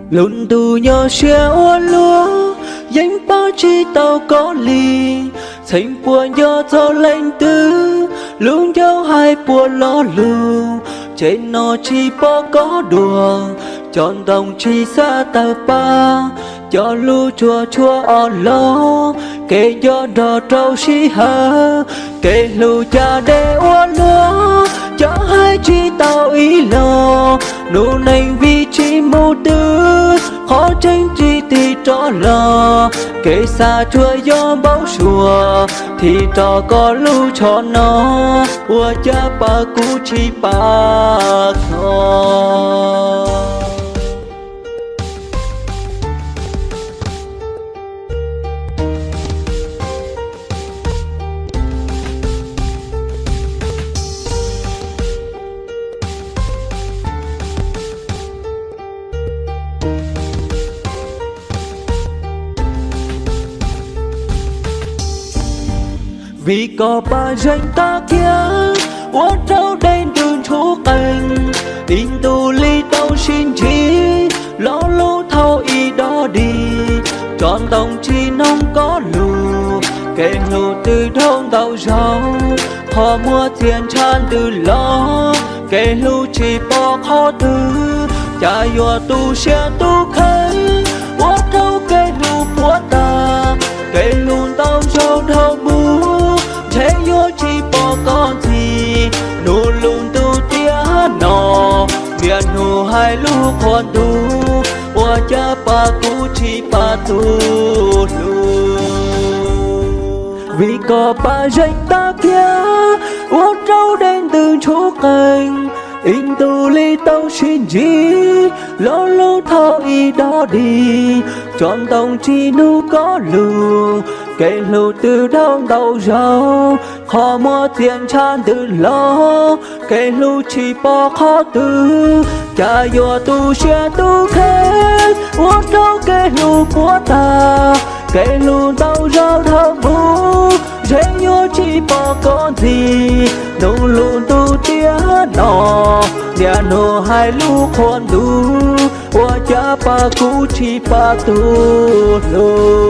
Lub ntuj nyuaj siab ua luaj, yeej pab tsis tau koj li. Txheej puas nco txog leej twg, lub ncauj hais puas lo lus. Tsev no tsis pom koj dua, cov ntoo tsis xav tawg pab, cov lus tsuas tshuav ob los. Kev nco nrog rau sij hawm, kev hlub cas deb ua luaj, cov hais tsis tau ib los. Hnub neej vim tsis mus twg, qhov tseeb tsis tig rov los. Kev xav tsuas yog npau suav, thim rau koj lub tsho no, ua cas pab kuv tsis pab koj. Vim koj pab zeej tag kiag, ua rau dej ntws ntshuv qees. Ib ntus li tau sib ntsib, lo lus thaum ub dog dig. Tsob ntoo tsis noog koj lus, kev hlub twb dhau ntau zaus. Qhov muag txias ntshav ntws los, kev hlub tsis pom qhov twg. Cas yuav tu siab tu kheej, ua rau kev hlub puas tag. Kev hlub ntau zaus dhau mus, ntshe yuav tsis pom koj ntxiv. Hnub lub ntuj tiam no, niaj hnub hais lus qhuas ntuj, ua cas pab kuv tsis pab tus hlub. Vim koj pab zeej tag kiag, ua rau dej ntws ntshuv qees. Ib ntus li tau sib ntsib, lo lus thaum ub dog dig. Tsob ntoo tsis noog koj lus, kev hlub twb dhau ntau zaus. Qhov muag txias ntshav ntws los, kev hlub tsis pom qhov twg. Cas yuav tu siab tu kheej, ua rau kev hlub puas tag. Kev hlub ntau zaus dhau mus, ntshe yuav tsis pom koj ntxiv. Hnub lub ntuj tiam no, niaj hnub hais lus qhuas ntuj, ua cas pab kuv tsis pab tus hlub.